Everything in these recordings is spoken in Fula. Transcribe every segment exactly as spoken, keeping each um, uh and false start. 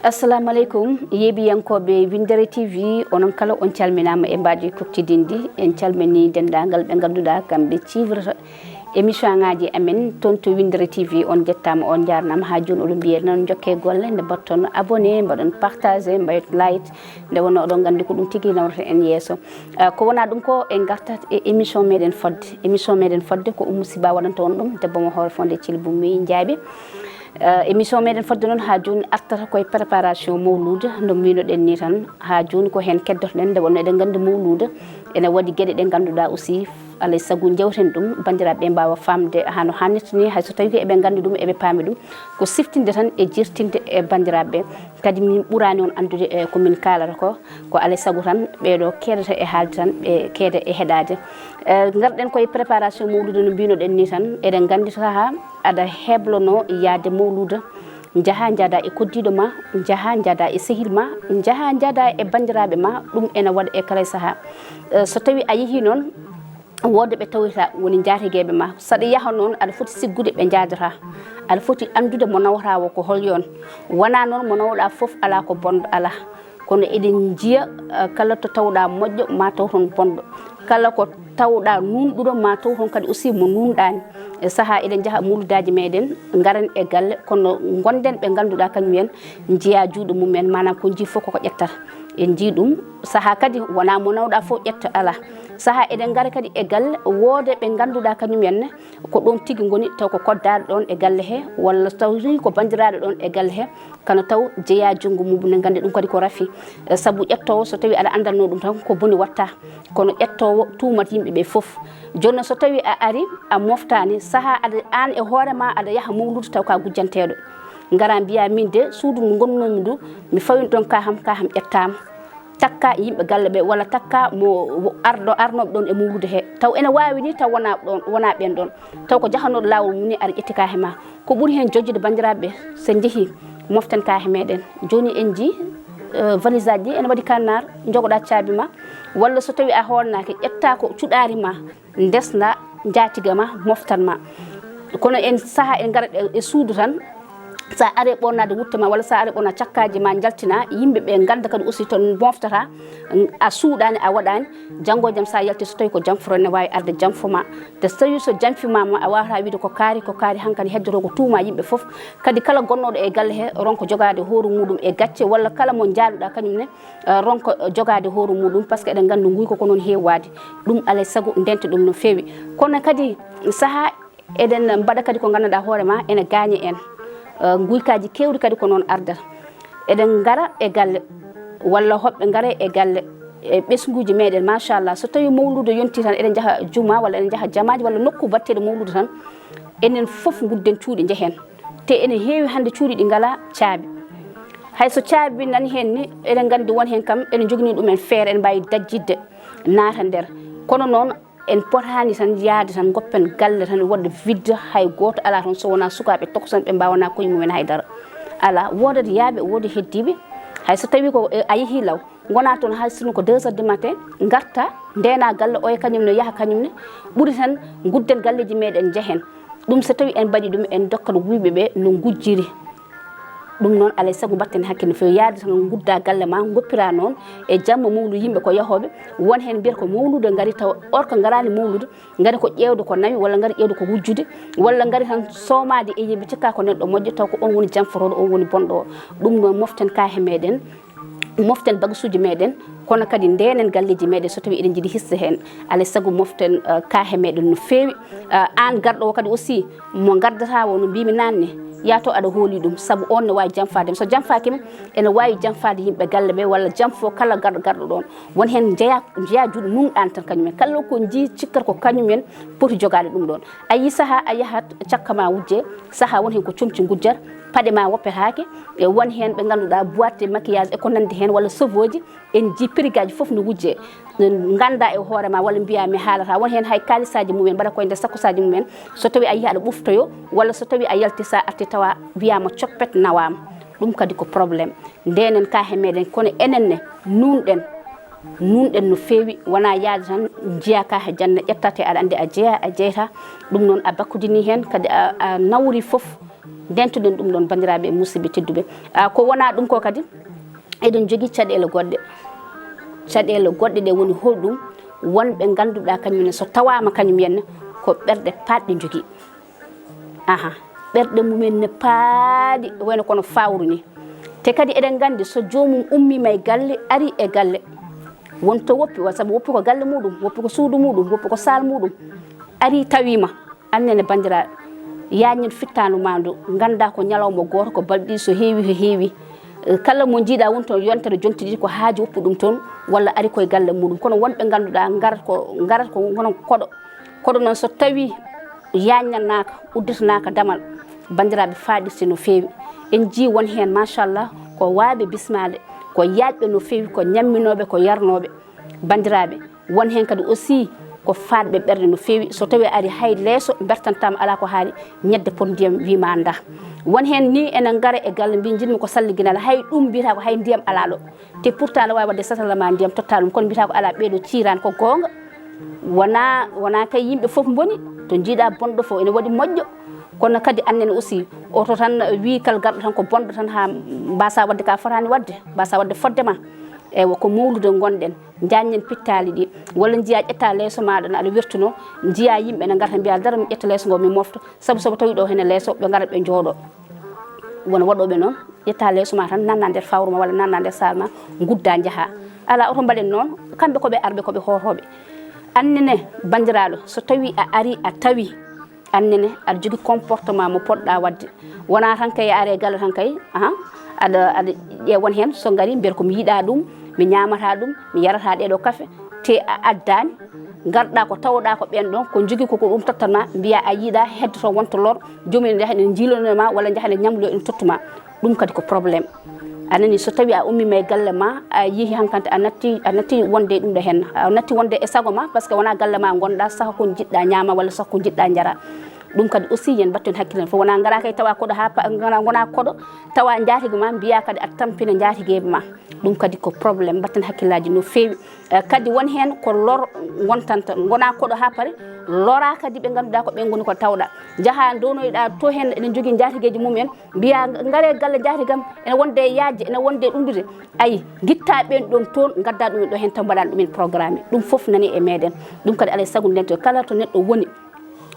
Assalamu aleykum, yeeɓiyankooɓe Winndere T V, onon kala on calminaama e mbaadi kuktidinndi. En calminii denndaangal ɓe ngannduɗaa kamɓe ciwrata émission ŋaaji amen toon to Winndere T V. On njettaama, on njaarnaama. Haa jooni oɗon mbiyee noon njokkee golle, nde mbaɗton abonné, mbaɗon partagé, mbaɗon like, nde wonnoo oɗon nganndi ko ɗum tigi nawrata en yeeso. Ah, ko wonaa ɗum ko en ngartat e émission meɗen fodde. Émission meɗen fodde ko Oumou Siba waɗanta on ɗum, debbo mo hoore fonde Thilly Boumy Ndiaby. Ah, émission meɗen fodde noon haa jooni artata koye préparation mawluuda, no mbinoɗen ni tan. Haa jooni ko heen keddotoɗen, nde wonnoo eɗen nganndi mawluuda ene waɗi geɗe ɗe ngannduɗaa aussi, alay sago jewten ɗum, banndiraaɓe ɓe mbaawa faamde haa no haannirta ni, hay so tawii ko eɓe nganndi ɗum, eɓe paami ɗum. Ko siftinde tan e jirtinde e banndiraaɓe ɓe. Kadi min ɓuraani on anndude e ko min kaalata ko, ko alay sago tan ɓeeɗo keedata e haalde tan, ɓe keeda e heɗaade. Eh, ngarɗen koye préparation mawluuda no mbinoɗen ni tan, eɗen nganndi sahaa aɗa heblono yaade mawluuda, njaha njaada e koddiiɗo ma, njaha njaada e sehil ma, njaha njaada e banndiraaɓe ma, ɗum ene waɗa e kala sahaa. Eh, so tawii a yehii noon, wooda ɓe tawata woni njaatigeeɓe ma. Saɗa yaha noon, aɗa foti siggude ɓe njaadata. Aɗa foti anndude mo nawata o ko hol yoon. Wonaa noon mo nawɗaa fof alaa ko bonɗo, alaa. Kono eɗen njiya, eh, kala to tawɗaa moƴƴo, ma taw toon bonɗo. Kala ko tawɗaa nuunɗuɗo, ma taw toon kadi aussi mo nuunɗaani. E sahaa eɗen njaha mawluudaaji meɗen, ngaren e galle, kono ngonden ɓe ngannduɗaa kañum en njiyaa juuɗe mum en, maanaam ko njii fof koko ƴettata. En njii ɗum, sahaa kadi wonaa mo nawɗaa fof ƴetta, alaa. Sahaa eɗen ngara kadi e galle, wooda ɓe ngannduɗaa kañum en ne ko ɗoon tigi ngoni, taw ko koddaaɗo ɗoon e galle he, walla taw tigi ko banndiraaɗo ɗoon e galle he, kono taw jeyaa junngo mum ne, nganndi ɗum kadi ko rafi. Eh, sabu ƴettoowo, so tawii aɗa anndanno ɗum tan, ko boni watta, kono ƴettoowo tuumat yimɓe ɓe fof. Jooni noon, so tawii a ari, a moftaani, sahaa aɗa, aan e hoore ma aɗa yaha mawluudu taw ka gujjanteeɗo. Ngara mbiya, "Min de, suudu ndu ngonnoomi ndu, mi fawino ɗoon ka ham, ka ham ƴettaama." Takka yimɓe galle ɓe, walla takka mo arɗo, arnooɓe ɗoon e mawluudu he. Taw ene waawi ni, taw wonaa ɗoon, wonaa ɓeen ɗoon. Taw ko jahanooɗo laawol mum ni ari ƴetti ka he ma. Ko ɓuri heen jojjude, banndiraaɓe ɓe, so en njehii moften ka he meɗen. Jooni en njii, eh, valise aji ɗi ene waɗi kannaar, njogoɗaa caabi ma. Walla so tawii a hoolnaaki, ƴetta ko cuɗaari ma, ndesna njaatiga ma, moftan ma. Kono en sahaa en ngara e, e suudu tan, sa are ɓonnaade wutte ma, walla sa are ɓonna cakkaaji ma, njaltina, yimɓe ɓe ngannda kadi aussi to moftata, a suuɗaani, a waɗaani, janngo e jam sa yalti, so tawii ko jam foro ne waawi arde jam fo ma. Te so tawii so jam fi ma, ma a waawata wiide ko kaari, ko kaari, hankadi heddoto ko tuuma yimɓe fof. Kadi kala gonnooɗo e galle he, ronko jogaade hooru muɗum e gacce, walla kala mo njaaduɗaa kañum ne, eh, ronko jogaade hooru muɗum, par ce que eɗen nganndi nguyka ko noon heewi waade. Ɗum alay sago ndenta ɗum no feewi. Kono kadi sahaa eɗen mbaɗa kadi ko nganndanɗaa hoore ma ene gaaña en. Eh, guykaaji keewɗi kadi ko noon ardata. Eɗen ngara e galle, walla hoɓɓe ngara e galle, e ɓesnguuji meɗen, machallah. So tawii mawluudu yontii tan, eɗen njaha juma, walla eɗen njaha jamaaji, walla nokku baɗteeɗo mawluudu tan, enen fof ngudden cuuɗi njehen. Te ene heewi hannde cuuɗi ɗi ngalaa caabi. Hay so caabi nani heen ni, eɗen nganndi won heen kam, eɗen njoganii ɗum en feere, eɗen mbaawi dajjitde, naata nder. Kono noon, en potaani tan yahde tan, ngoppen galle tan, waɗde vidde, hay gooto alaa toon so wonaa sukaaɓe tokosan ɓe mbaawanaa koye mumen hay dara. Alaa, woodata yahɓe, woodi heddiiɓe. Hay so tawii ko, eh, a yehii law, ngonaa toon hay sinno ko deux heures du matin, ngarta, ndeena galle, oya kañum ne yaha kañum ne. Ɓuri tan ngudden galleeji meɗen njehen. Ɗum so tawii en mbaɗii ɗum, en ndokkat wuyɓe ɓe no ngujjiri. Ɗum noon, alay sago mbaɗten hakkille no feewi. Yahde tan ngudda galle ma, ngoppira noon e jamma mawluudu, yimɓe ko yahooɓe. Won heen mbiyata ko mawluudu ngari, tawa or ko ngaraani mawluudu, ngari ko ƴeewde ko nawi, walla ngari ƴeewde ko wujjude, walla ngari tan soomaade e yimɓe, cikka ko neɗɗo moƴƴo, taw ko on woni janforooɗo, on woni bonɗo o. Ɗum noon, moften kaahe meɗen, moften bagasuuji meɗen, kono kadi ndeenen galleeji meɗen so tawii eɗen njiɗi histe heen. Alay sago moften, eh, kaahe meɗen no feewi. Eh, aan garɗo o kadi aussi, mo ngardataa o, no mbiimi naanne, yaa to aɗa hooli ɗum, sabu on ne waawi janfaade mi. So janfaaki mi, ene waawi janfaade yimɓe galle ɓe, walla janfo kala garɗo, garɗo ɗoon. Won heen njeyaa, njeyaa juuɗe nunɗaani tan kañum en. Kala ko njii cikkata ko kañum en poti jogaade ɗum ɗoon. A yii sahaa a yahat cakka ma wujje, sahaa won heen ko comci ngujjata, paɗe ma woppetaake, e won heen ɓe ngannduɗaa boîte de maquillage e ko nanndi heen, walla cheveux ji, en njii perruque aji fof no wujje. Ngannda e hoore ma, walla mbiyaa mi haalata, won heen hay kaalisaaji mumen mbaɗa koye nder sakosaaji mumen, so tawii a yii aɗa ɓuftoyo, walla so tawii a yalti, sa arti tawa wiyaama coppet nawaama. Ɗum kadi ko problème. Ndeenen kaahe meɗen, kono enen ne, nuunɗen, nuunɗen no feewi, wonaa yahde tan njiyaa kaahe janna ƴettate, aɗa anndi a jeyaa, a jeyata, ɗum noon a bakkudinii heen, kadi a, a nawri fof, Ndentuɗen ɗum ɗon, banndiraaɓe e musidɓe tedduɓe. Ah, ko wonaa ɗum ko kadi, eɗen njogii caɗeele goɗɗe. Caɗeele goɗɗe ɗe woni holɗum? Wonɓe ngannduɗaa kañum ne, so tawaama kañum en, ko ɓerɗe paaɗɗe njogii. Aha, ɓerɗe mumen ne paaɗi, wayno kono fawru ni. Te kadi eɗen nganndi, so joomum ummiima e galle, ari e galle, won to woppi, wa-, sabu woppi ko galle muɗum, woppi ko suudu muɗum, woppi ko saal muɗum, ari tawiima, annene banndiraaɓe, yaañen fittaandu maa ndu, nganndaa ko ñalawma gooto, ko balɗe ɗiɗi, so heewi, so heewi. Eh, kala mo njiiɗaa woni toon yontere jontiɗi ko haaju woppu ɗum toon, walla ari koye galle muɗum. Kono wonɓe ngannduɗaa ngarat ko, ngarat ko hono koɗo. Koɗo noon so tawii yaañnanaaka, udditanaaka damal, banndiraaɓe, faaɗirte no feewi. En njii won heen, machallah, ko waawɓe bismaade, ko yaaƴɓe no feewi, ko ñamminooɓe, ko yarnooɓe. Banndiraaɓe, won heen kadi aussi ko faaɗɓe ɓerɗe no feewi. So tawii ari hay leeso bertantaama, alaa ko haali, ñedde pot ndiyam wiima anndaa. Won heen ni ene ngara e galle mbi njiɗmi ko salliginal, hay ɗum mbiyata ko hay ndiyam alaa ɗo. Te pourtant aɗa waawi waɗde satala ma ndiyam totta ɗum, kono mbiyata ko alaa, ɓeeɗo ciiraan, ko goonga. Wonaa, wonaa kay yimɓe fof mboni, to njiiɗaa bonɗo fof ene waɗi moƴƴo. Kono kadi annene aussi, oto tan wii kala garɗo tan ko bonɗo tan haa mbasa waɗde ka fotaani waɗde, mbasa waɗde fodde ma. Eywa, ko mowlude ngonɗen, njaññen pittaali ɗi, walla njiyaa ƴetta leeso maaɗa no aɗa wertuno, njiyaa yimɓe ne ngarta mbiya dara mi ƴetta leeso ngo mi mofta, sabu sobo tawi ɗo hene leeso ɓe ngarat ɓe njooɗo. Won waɗooɓe noon, ƴetta leeso ma tan nanna nder fawru ma walla nanna nder saal ma, ngudda njaha. Alaa, oto mbaɗen noon, kamɓe ko ɓe arɓe, ko ɓe hootooɓe. Annene banndiraaɗo, so tawi a ari a tawi, annene aɗa jogii comportement mo poɗɗa waɗde. Wonaa tan kay a ari e galle tan kay, aha, aɗa, aɗa ƴeewa won heen so ngari mbiyata ko mi yiɗaa ɗum, mi ñaamataa ɗum, mi yarataa ɗeeɗo kafe, te a addaani, ngarɗaa ko tawɗaa ko ɓeen ɗoon, ko njogii ko ko ɗum tottat ma, mbiyaa a yiɗaa, heddoto wonto lor, joomum en njaha ene njiilonoo ma walla njaha ene ñamloyo ene tottu ma. Ɗum kadi ko problème. A nanii, so tawii a ummiima e galle ma, a yehi hankante, a natti, a natti wonde e ɗum ɗo heen, a natti wonde e sago ma, parce que wonaa galle ma ngonɗaa, saha ko njiɗɗaa ñaama walla saha ko njiɗɗaa njara. Ɗum kadi aussi yen mbattu heen hakkille fof, wonaa ngaraa kay tawa koɗo haa pa-, ngona, ngona koɗo, tawa njaatige ma, mbiyaa kadi a tampina njaatigeeɓe ma. Ɗum kadi ko problème, mbatten hakkillaaji no feewi. Eh, kadi won heen ko lor ngontanta, ngona koɗo haa pare, lora kadi ɓe ngannduɗaa ko ɓen ngoni ko tawɗa. Njaha ndonoyɗa to heen, ene njogii njaatigeeji mum en, mbiya ngare galle njaatigam, ene wonde e yaajde, ene wonde e ɗumdude. Ayi, ngitta ɓen ɗon toon, ngadda ɗum en ɗo heen taw mbaɗan ɗum en programme. Ɗum fof nani e meɗen. Ɗum kadi alay sago nden to kala to neɗɗo woni,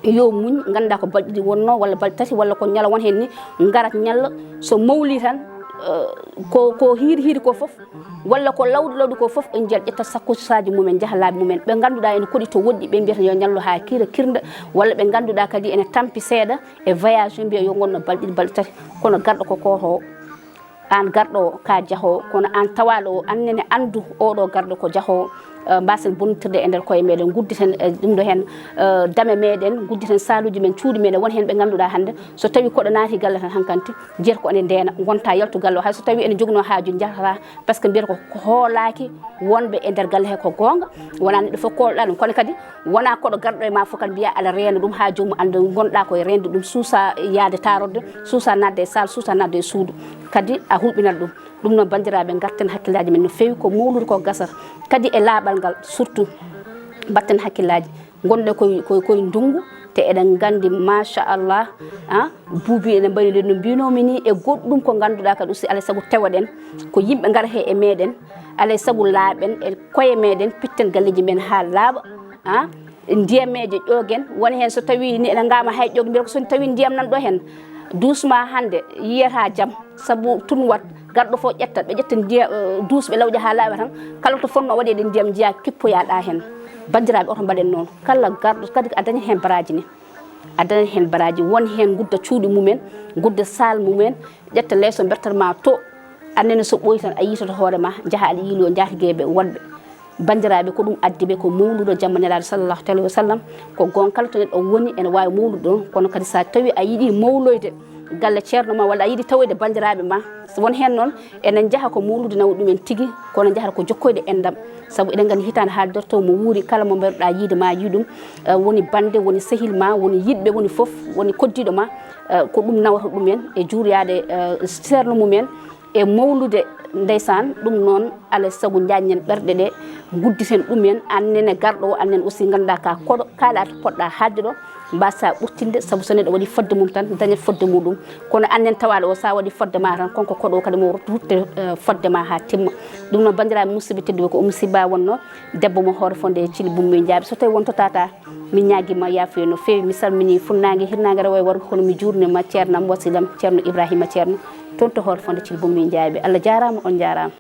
yo muñ, ngannda ko balɗe ɗiɗi wonno, walla balɗe tati, walla ko ñala won heen ni, ngarat ñalla, so mawli tan, eh, ko, ko hiiri hiiri ko fof, walla ko lawɗi lawɗi ko fof, en njiyat ƴetta sakkosaji mumen, njaha laabi mumen. Ɓe ngannduɗaa ene koɗi to woɗɗi, ɓe mbiyata yo ñallu haa kiira kirda, walla ɓe ngannduɗaa kadi ene tampi seeɗa e voyage, mbiya yo ngonno balɗe ɗiɗi, balɗe tati, kono garɗo ko kootoowo. Aan garɗo o, ka jahoowo, kono aan tawaaɗo o, aan nene anndu oɗo garɗo ko jahoowo. Eh, mbasen bonnotirde e nder koye meɗen, gudditen, eh, ɗum ɗo heen, eh, dame meɗen, gudditen saaluuji men, cuuɗi meɗen. Won heen ɓe ngannduɗaa hannde, so tawii koɗo naati galle tan, hankanti, jiyata ko ene ndeena, ngonta yaltu galle o. Hay so tawii ene joginoo haaju, njahata, parce que mbiyata ko hoolaaki wonɓe e nder galle he ko goonga. Wonaa neɗɗo fof koolɗa ɗum, kono kadi wonaa koɗo garɗo e ma fof kadi mbiya aɗa reena ɗum haa joomum annda ngonɗa koye reende ɗum, suusa yaade taarorde, suusa naatde e saal, suusa naatde e suudu. Kadi a hulɓinat ɗum. Ɗum noon, banndiraaɓe, ngarten hakkillaaji men no feewi, ko mowlude ko gasata. Kadi e laaɓal ngal, surtout, mbatten hakkillaaji. Ngonɗen koye, koye, koye ndunngu, te eɗen nganndi, machallah, ah, buubi ene mbayi no mbinoomi ni, e goɗɗum ko ngannduɗaa kadi aussi, alaa e sago tewoɗen, ko yimɓe ngara he e meɗen, alaa e sago laaɓen e koye meɗen, pitten galleeji men haa laaɓa, ah, ndiyameeje ƴoogen, woni heen so tawii ni ene ngaama hay ƴoog, mbiyata ko so tawii ndiyam nan ɗo heen, duus ma hannde, yiyata jam, sabu tun wat, garɗo fof ƴetta, ɓe ƴetta ndiya-, eh, duus ɓe lawƴa haa laaɓa tan, kala to fotnoo waɗeede ndiyam njiya kippoyaa ɗa heen. Banndiraaɓe, oto mbaɗen noon, kala garɗo kadi a dañat heen baraaji ni, a dañat heen baraaji, won heen ngudda cuuɗi mumen, ngudda saal mumen, ƴetta leeso mbertat ma to, annene so ɓooyi tan a yiitoto hoore ma, njaha aɗa yiiloo njaatigeeɓe woɗɓe. Banndiraaɓe, ko ɗum addi ɓe ko mowluɗo jamma Nelaaɗo sallallahu alayhi wa sallam. Ko goonga, kala to neɗɗo woni ene waawi mowlude ɗon, kono kadi so a tawii a yiɗii mowloyde galle ceerno ma walla a yiɗi tawoyde banndiraaɓe ma, so won heen noon ene njaha ko mowlude nawa ɗumen tigi, kono njahata ko jokkoyde enɗam. Sabu eɗen nganndi hitaande haalidorto mo wuuri, kala mo mbayruɗaa yiide ma yii ɗum, eh, woni bannde, woni sehil ma, woni yiɗɓe, woni fof, woni koddiiɗo ma, eh, ko ɗum nawata ɗumen e juuryaade, eh, ceerno mumen. E mowlude, ndeysaan, ɗum noon, alaa e sago njaññen ɓerɗe ɗe, ngudditen ɗum en, aan nene garɗo o, aan nene aussi ngannduɗaa ka koɗo, kaalaa to poɗɗaa haalde ɗo, Mbasa ɓurtinde, sabu so neɗɗo waɗi fodde mum tan, dañat fodde muɗum. Kono annen tawaaɗo o, sa waɗi fodde ma tan, konko koɗo kadi mo rutte, eh, fodde ma ha timma. Ɗum noon, banndiraaɓe musidɓe tedduɓe, ko Oumou Sy Ba wonno, debbo mo Hoore Fonde e Thily Boumy Ndiaby. So tawi won to tata, mi ñaagima yaafuya no feewi. Mi salmini funnaange, hirnaange, rewo e worgo, kono mi juurnima ceernam, wasilam, ceerno Ibrahima Ceerno. Toon to Hoore Fonde Thily Boumy Ndiaby. Allah jaaraama, on njaaraama.